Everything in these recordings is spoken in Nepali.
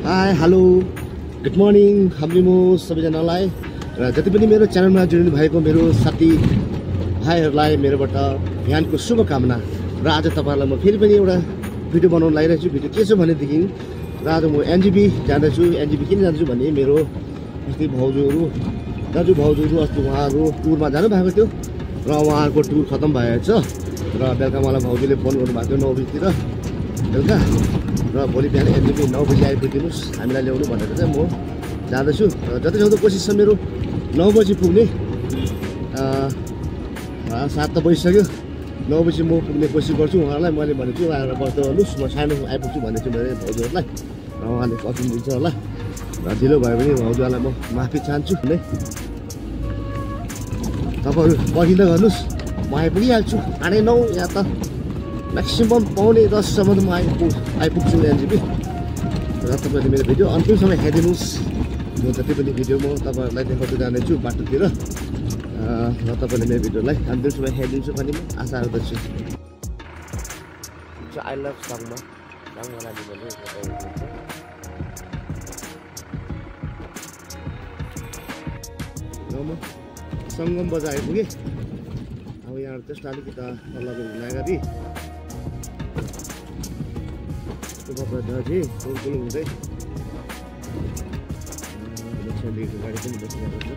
हाई हेलो गुड मर्निङ हाम्रिमो सबैजनालाई र जति पनि मेरो च्यानलमा जोडिनु भएको मेरो साथी भाइहरूलाई मेरोबाट बिहानको शुभकामना र आज तपाईहरुलाई म फेरि पनि एउटा भिडियो बनाउन लागिरहेछु। भिडियो के छ भनेदेखि र आज म एनजेपी जाँदैछु। एनजेपी किन जान्छु भने मेरो अस्ति दाजु भाउजूहरू अस्ति उहाँहरू टुरमा जानु भएको थियो र उहाँहरूको टुर खतम भएछ र बेलुका मलाई भाउजूले फोन गर्नुभएको थियो 9 बजीतिर बेलुका र भोलि बिहान एनजेपी 9 बजी आइपुगिदिनुस् हामीलाई ल्याउनु भनेर चाहिँ म जाँदैछु। र जतिसक्दो कोसिस छ मेरो 9 बजी पुग्ने। 7 त बजिसक्यो, 9 बजी म पुग्ने कोसिस गर्छु। उहाँलाई मैले भनेको छु आएर बस्दै गर्नुहोस्, म सानो आइपुग्छु भनेको छु मेरो भाउजूहरूलाई र उहाँले कति दिन्छ होला र ढिलो भयो भने भाउजूलाई म माफी चाहन्छु। तपाईँहरू पर्खिँदै गर्नुहोस्, म आइपुगिहाल्छु 9:30 यहाँ त म्याक्सिमम 9:45 म आइपुग्छु एनजेपी। र तपाईँले मेरो भिडियो अन्तिमसम्म हेरिदिनुहोस्। म जति पनि भिडियो म तपाईँहरूलाई देखाउँदै जानेछु बाटोतिर र तपाईँले मेरो भिडियोलाई अन्तिमसम्म हेरिदिन्छु पनि म आशा गर्दछु। आई लभ सङमा सङ्गम बजार आइपुगेँ। अब यहाँ जस्ट अलिकति तल नागरी कुल हुँदै गाडी पनि बसिरहेको छ।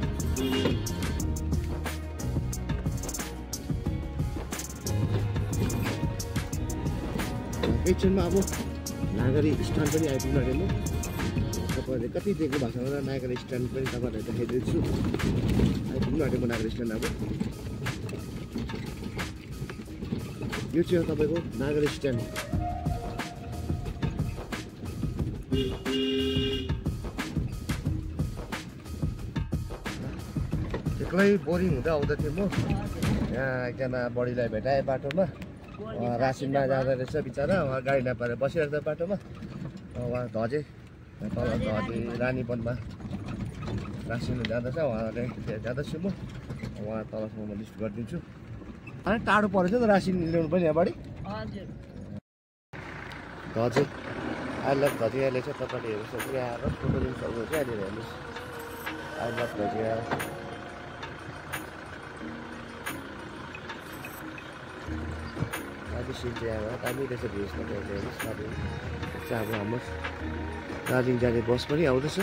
एकछिनमा अब नागरी स्ट्यान्ड पनि आइपुग्नु अरे। म तपाईँहरूले कति दिएको भएको छ भने नागरी स्ट्यान्ड पनि तपाईँहरूलाई देखाइदिन्छु। आइपुग्नु अरे म नागरी स्ट्यान्ड। अब यो चाहिँ तपाईँको नागरी स्ट्यान्ड। एक्लै बोरिङ हुँदै आउँदै थिएँ म। यहाँ एकजना बडीलाई भेटाएँ बाटोमा, रासिनमा जाँदो रहेछ बिचरा। उहाँ गाडी नपाएर बसिरहेको छ बाटोमा। उहाँ धजे तल धजे रानीवनमा रासिन जाँदैछ। उहाँले जाँदैछु म, उहाँ तलसम्म म लिस्ट गरिदिन्छु। अलिक टाढो परेछ त रासिन ल्याउनु पनि यहाँबाट धजे। आई लभ धजिया रहेछ। तपाईँले हेर्नु सक्नु आएर फोटो लिनु सक्नुहुन्छ। यहाँनिर हेर्नुहोस् आई लभ धजिया। दामी सिन चाहिँ अब दामी रहेछ भ्युज। तपाईँहरूले हेर्नुहोस् चाहिँ अब हाम्रो दार्जिलिङ जाने बस पनि आउँदैछ।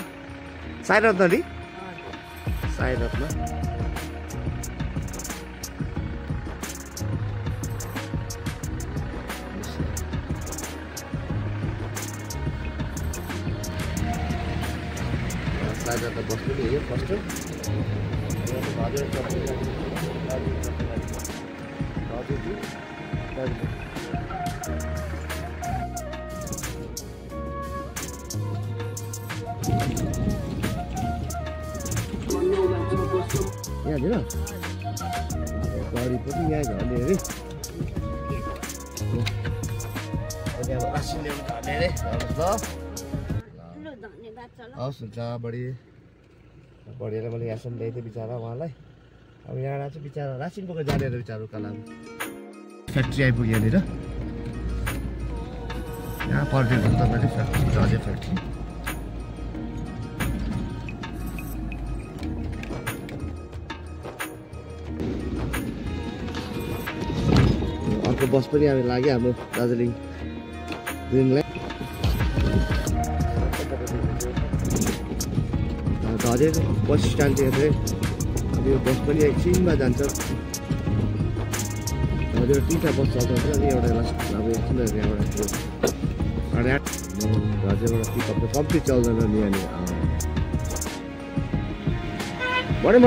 साईरत्न नि साईरत्न साईरत्न बस पनि हो फर्स्ट। यहाँनिर गाडी पनि यहाँ झर्ने अरे। अब रासिन ल्याउनु झर्ने अरे। हवस् हुन्छ। बढेर मैले यहाँसम्म ल्याएको थिएँ बिचरा उहाँलाई। अब यहाँ चाहिँ बिचरा रासिन बोकेर जाने अरे बिचरा उकालो। फ्याक्ट्री आइपुग्यो यहाँनिर। यहाँ पर्यटक तपाईँले फ्याक्ट्री झर्ने फ्याक्ट्री। अर्को बस पनि हामी लाग्यो हाम्रो दार्जिलिङ ग्रिनल्यान्ड। धजे बस स्ट्यान्ड चाहिँ अब यो बस पनि एकछिनमा जान्छ। हजुर 3टा बस चल्दैछ। अनि एउटा लास्ट अब एकछिन यहाँबाट धजेबाट पिकअप त कम्प्लिट चल्दैन नि यहाँनिर। बढे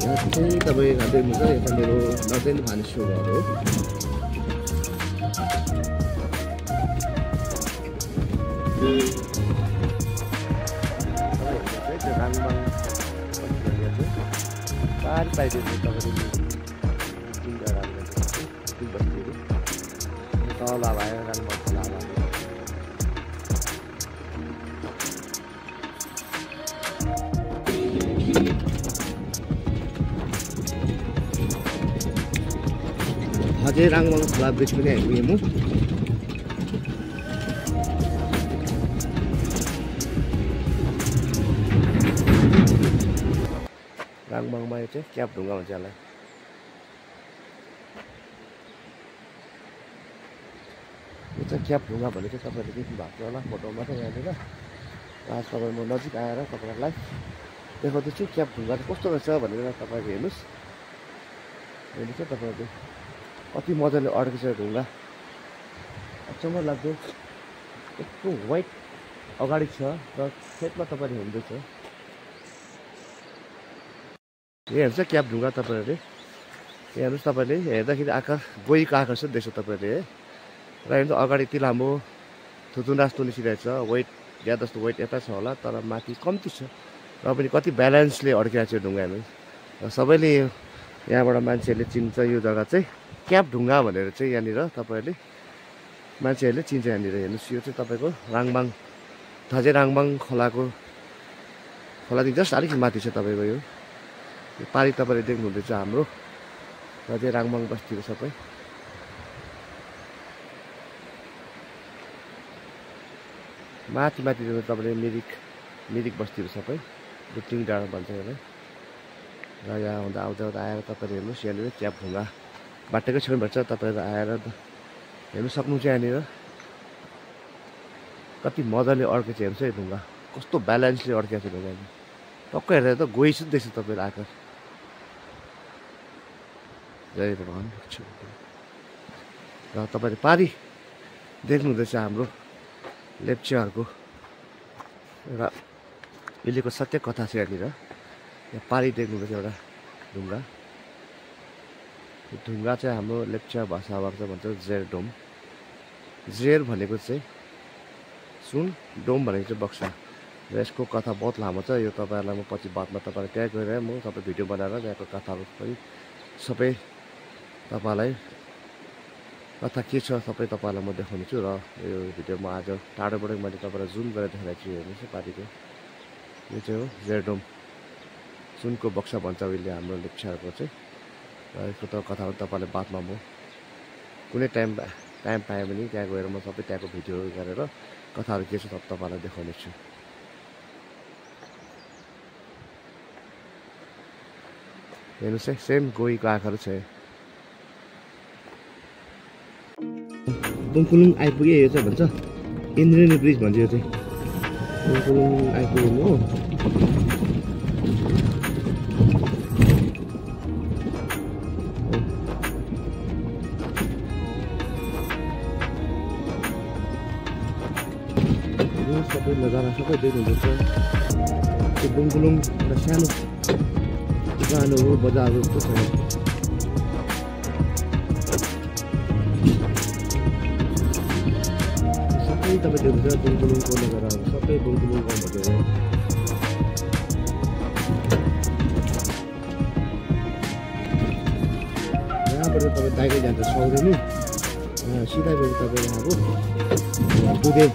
यहाँ चाहिँ तपाईँ खाँदै हुन्छ। यता मेरो नर्देन भानेश्वर घर हो। पाइदिन्छ तपाईँले तल भयो रानबाङ खोला भयो। अझै राङभाङ खोला ब्रिज पनि आइपुगेँ म। राङभाङमा यो चाहिँ क्याप ढुङ्गा भन्छ यसलाई। यो चाहिँ क्याप ढुङ्गा भनेको तपाईँले देख्नु भएको थियो होला फोटोमा त यहाँनिर। आज तपाईँ म नजिक आएर तपाईँहरूलाई देखाउँदैछु क्याप ढुङ्गा चाहिँ कस्तो रहेछ भनेर तपाईँले हेर्नुहोस्। हेर्नु चाहिँ तपाईँहरूले कति मजाले अड्केछ ढुङ्गा, अचम्म लाग्दो। यस्तो वाइट अगाडि छ र खेतमा तपाईँले हेर्दैछ। यो हेर्छ क्याप ढुङ्गा तपाईँहरूले हेर्नुहोस्। तपाईँले हेर्दाखेरि आकार गोहीको आकार चाहिँ देख्छ तपाईँले है। र हेर्नु अगाडि यति लामो थुतुन्डास निस्किरहेछ। वेट ज्यादा जस्तो वेट यता छ होला तर माथि कम्ती छ र पनि कति ब्यालेन्सले अड्किरहेको छ ढुङ्गा हेर्नु। र सबैले यहाँबाट मान्छेहरूले चिन्छ यो जग्गा चाहिँ क्याप ढुङ्गा भनेर चाहिँ यहाँनिर तपाईँहरूले मान्छेहरूले चिन्छ यहाँनिर। हेर्नुहोस् यो चाहिँ तपाईँको राङभाङ धजे राङभाङ खोलादेखि जस्ट अलिक माथि छ तपाईँको यो पारी तपाईँले देख्नुहुँदैछ हाम्रो धजे राङभाङ बस्तीको सबै। माथि तपाईँले मिरिक बस्तीहरू सबै बुटिङ डाँडा भन्छ यसलाई। र यहाँ आउँदा आएर तपाईँले हेर्नुहोस् यहाँनिर क्याप ढुङ्गा बाटोकै छेउमा छ। तपाईँहरू आएर हेर्नु सक्नुहुन्छ यहाँनिर कति मजाले अड्केछ। हेर्नुहोस् है ढुङ्गा कस्तो ब्यालेन्सले अड्केको छ ढुङ्गा। टक्कै हेर्दा त गइ चाहिँ देख्छ तपाईँहरू आकार। जय भगवान्। र तपाईँले पारी देख्नुहुँदैछ हाम्रो लेप्चाहरूको एउटा उहिलेको सत्य कथा छ यहाँनिर। यहाँ पारी देख्नुहुँदैछ एउटा ढुङ्गा। यो ढुङ्गा चाहिँ हाम्रो लेप्चा भाषाबाट चाहिँ भन्छ जेर डोम। जेर भनेको चाहिँ सुन, डोम भनेको चाहिँ बक्सा। र यसको कथा बहुत लामो छ। यो तपाईँहरूलाई म पछि बादमा तपाईँलाई त्यहाँ गएर म सबै भिडियो बनाएर त्यहाँको कथाहरू पनि सबै तपाईँलाई कथा के छ सबै तपाईँहरूलाई म देखाउने छु। र यो भिडियोमा आज टाढोबाटै मैले तपाईँलाई जुम गरेर देखाएको छु। हेर्नुहोस् पारीको यो चाहिँ हो जेरडोम, सुनको बक्सा भन्छ उहिले हाम्रो लेप्चाहरूको चाहिँ। र यसको त कथाहरू तपाईँलाई बादमा म कुनै टाइम पाएँ भने त्यहाँ गएर म सबै त्यहाँको भिडियोहरू गरेर कथाहरू के छ सब तपाईँलाई देखाउने छु। हेर्नुहोस् है सेम गोहीको आकार छ। बुङकुलुङ आइपुगेँ। यो चाहिँ भन्छ इन्द्रेणी ब्रिज भन्छ। यो चाहिँ बुङकुलुङ आइपुग्यौँ हो। सबै नजारा सबै देख्नुहुँदैछ। त्यो बुङकुलुङ एउटा सानो दोकानहरू बजारहरू जस्तो छ। सबै तपाईँ देख्नुहुन्छ बुङकुलुङको नजाराहरू सबै बुङकुलुङ गाउँ भनेर। यहाँबाट तपाईँ दाइकै जान्छ सौरेनी सिधा गएर तपाईँ यहाँको दुधे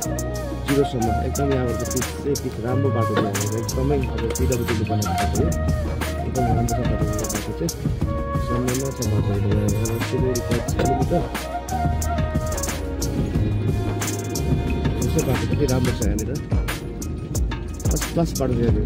जिरोसम्म एकदम यहाँबाट पिच राम्रो बाटो छ। एकदमै अब पिडब्ल्युडीले बनाएको छ एकदम राम्रो छ तपाईँको बाटो चाहिँ। समयमा छ बाटो सिलगढी 5 किलोमिटर यसो बाटो कति राम्रो छ यहाँनिर। फर्स्ट क्लास बाटो छ यहाँनिर।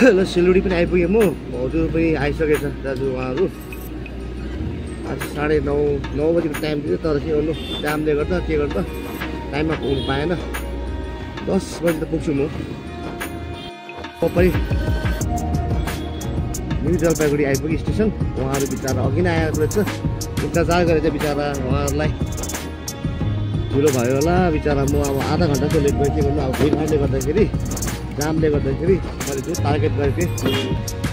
ल सिलगढी पनि आइपुगेँ म। हजुर पनि आइसकेछ दाजु उहाँहरू। आज 9:30 बजीको टाइम थियो तर के गर्नु जामले गर्दा के गर्दा टाइममा पुग्नु पाएन। 10 बजी त पुग्छु म। पनि न्यू जलपाइगुडी आइपुगेँ स्टेसन। उहाँहरू बिचरा अघि नै आएको रहेछ। इन्तजार गरेछ बिचरा उहाँहरूलाई ढिलो भयो होला बिचरा। म अब आधा घन्टा जस्तो लेट भएँ। के गर्नु अब भिडभाडले गर्दाखेरि जामले गर्दाखेरि मैले जो टार्गेट गरेको थिएँ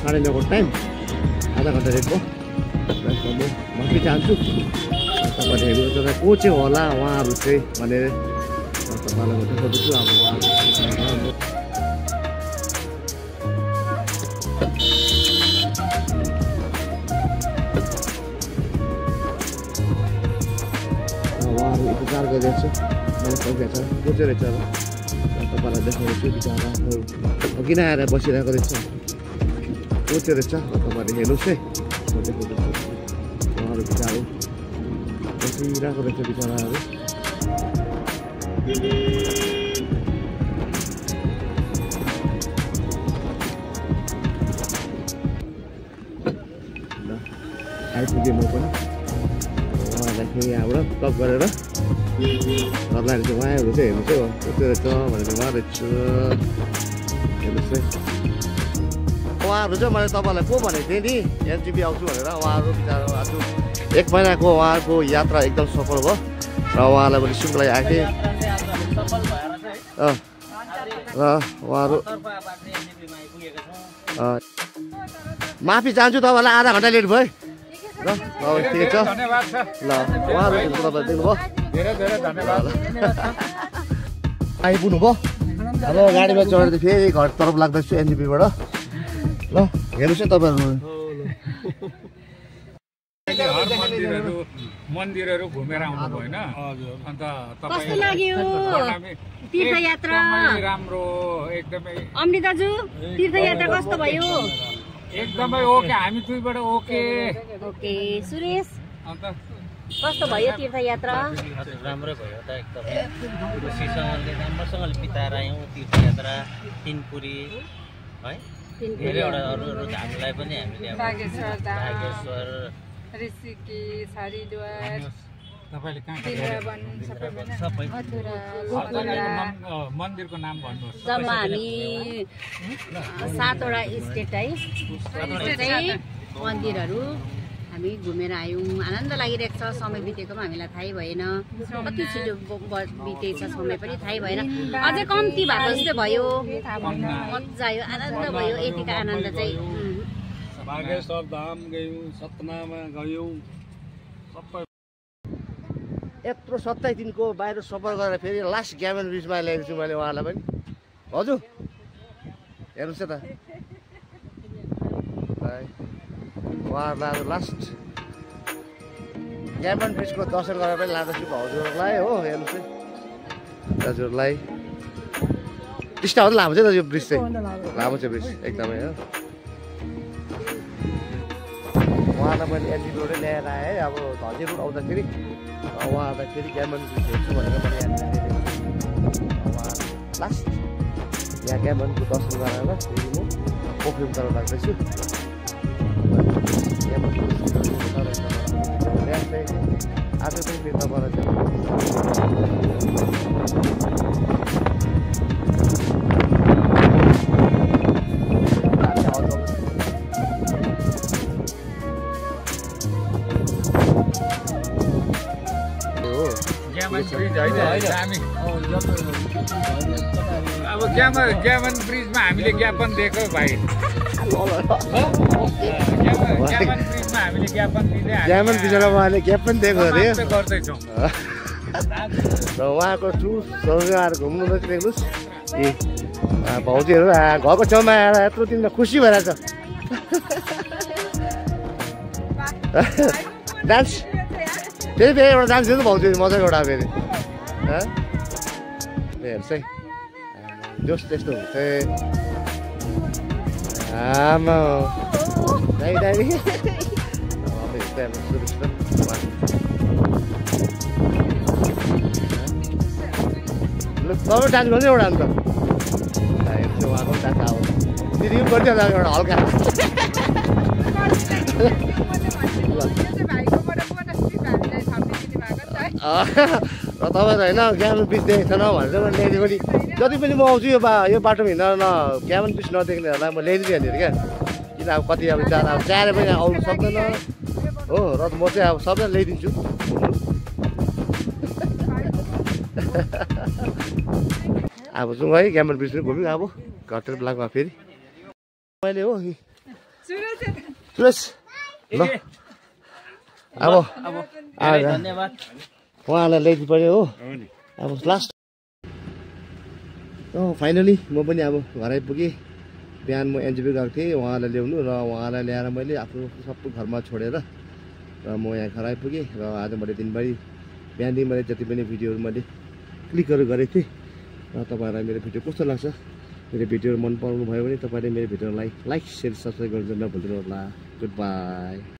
9:30 को टाइम आधा घन्टा लेट भयो। म माफी चाहन्छु। तपाईँले हेर्नु को चाहिँ होला उहाँहरू चाहिँ भनेर तपाईँलाई म देखाउँदैछु अब उहाँहरू इन्तजार गरिरहेको छ मलाई सकिरहेछ बुझ्दो रहेछ अब तपाईँलाई देखाउँदैछु बिचराहरू किन आएर बसिरहेको रहेछ बुझ्दो रहेछ तपाईँले हेर्नुहोस् है म देखाउँदैछु उहाँहरू बिचरा बसिरहेको रहेछ बिचराहरू आइपुगेँ म पनि उहाँहरूलाई फेरि यहाँबाट टप गरेर गर्दाखेरि चाहिँ उहाँहरू चाहिँ हेर्नु चाहिँ कस्तो रहेछ भनेर उहाँ रहेछ हेर्नुहोस् है उहाँहरू चाहिँ मैले तपाईँलाई को भनेको थिएँ नि एनजिपी आउँछु भनेर उहाँहरू बिचरा आज 1 महिनाको उहाँहरूको यात्रा एकदम सफल भयो र उहाँलाई मैले सिमलाई आएको थिएँ र उहाँहरू माफी चाहन्छु तपाईँलाई आधा घन्टा लेट भयो ल ठिकै छ ल उहाँहरू तपाईँ दिनुभयो धेरै धेरै धन्यवाद आइपुग्नु भयो अब गाडीमा चढेर फेरि घरतर्फ लाग्दैछु एनजिपीबाट ल हेर्नुहोस् है तपाईँहरू मन्दिरहरू घुमेर आउनु भयो हैन अन्त कस्तो लाग्यो तीर्थयात्रा राम्रो एकदमै अमृत दाजु तीर्थयात्रा कस्तो भयो एकदमै ओके हामी दुईबाट ओके ओके सुरेश अन्त कस्तो भयो तीर्थयात्रा राम्रै भयो त एकदमै खुसीसँगले राम्रोसँगले बिताएर आयौँ तीर्थयात्रा तिनपुरी है धेरैवटा अरू धामलाई पनि हामीले बागेश्वर ऋषिकेश हरिद्वार तपाईले कहाँ सबै मन्दिरको नाम भन्नुहोस् जम्मा हामी 7 वटा स्टेट है मन्दिरहरू हामी घुमेर आयौँ आनन्द लागिरहेको छ समय बितेको पनि हामीलाई थाहै भएन कति छिटो बितेछ समय पनि थाहै भएन अझै कम्ती भएको जस्तो भयो मजा आयो आनन्द भयो यतिको आनन्द चाहिँ बागेश्वर धाम गयौँ सतनामा गयौँ सबै यत्रो 27 दिनको बाहिर सफर गरेर फेरि लास्ट ग्यामन ब्रिजमा ल्याएको छु मैले उहाँलाई पनि हजुर हेर्नुहोस् है त उहाँहरूलाई लास्ट ग्यामन ब्रिजको दर्शन गरेर पनि लाँदैछु हजुरहरूलाई हो हेर्नुहोस् है दाजुहरूलाई टिस्टाभन्दा लामो छ त यो ब्रिज चाहिँ लामो छ ब्रिज एकदमै हो उहाँलाई मैले एनजिपीबाटै ल्याएर आएँ है अब धजी रोड आउँदाखेरि उहाँहरूलाई फेरि ग्यामन ब्रिज हेर्छु भनेर मैले यहाँ उहाँ लास्ट यहाँ ग्यामनको दर्शन गराएर फेरि म पोखरीतिर लाग्दैछु आज पनि फेरि तपाईँलाई अब ग्यामन ब्रिजमा हामीले ज्ञापन दिएको भाइ ग्यामन ब्रिजमा उहाँले ज्ञापन दिएको अरे गर्दैछौँ र उहाँको टुरहरू आएर घुम्नु देख्नुहोस् ए भाउजूहरू घरको छेउमा आएर यत्रो दिनमा खुसी भइरहेछ डान्स फेरि एउटा डान्स दिनु भाउजू मजाको एउटा फेरि हेर्नुहोस् है जोस त्यस्तो हुन्छ आमा दाइ दाइ तपाईँ डान्स गर्नु एउटा अन्त हेर्छु उहाँको डान्स अब दिदी पनि गरिदियो एउटा हल्का र तपाईँ होइन ग्यामन ब्रिज देखेको छैन भनेर मैले ल्याइदिएको नि जति पनि म आउँछु यो बाटोमा हिँडेर न ग्यामन ब्रिज नदेख्नेहरूलाई म ल्याइदिन्छु यहाँनिर क्या किन अब कति अब जाँदा अब चाहेर पनि आउनु सक्दैन हो र म चाहिँ अब सबैलाई ल्याइदिन्छु अब जाउँ है ग्यामन ब्रिज पनि घुम्यौँ अब घरतिर लाग्नु फेरि मैले हो सुरेश ल अब धन्यवाद उहाँलाई ल्याइदिनु पऱ्यो हो अब लास्ट फाइनली म पनि अब घर आइपुगेँ। बिहान म एनजेपी गएको थिएँ उहाँलाई ल्याउनु र उहाँलाई ल्याएर मैले आफ्नो सबै घरमा छोडेर र म यहाँ घर आइपुगेँ। र आज मैले दिनभरि बिहानदेखि मैले जति पनि भिडियोहरू मैले क्लिकहरू गरेको थिएँ र तपाईँहरूलाई मेरो भिडियो कस्तो लाग्छ, मेरो भिडियोहरू मन पराउनु भयो भने तपाईँले मेरो भिडियोलाई लाइक सेयर सब्सक्राइब गर्नु नभुल्नु होला। Good by.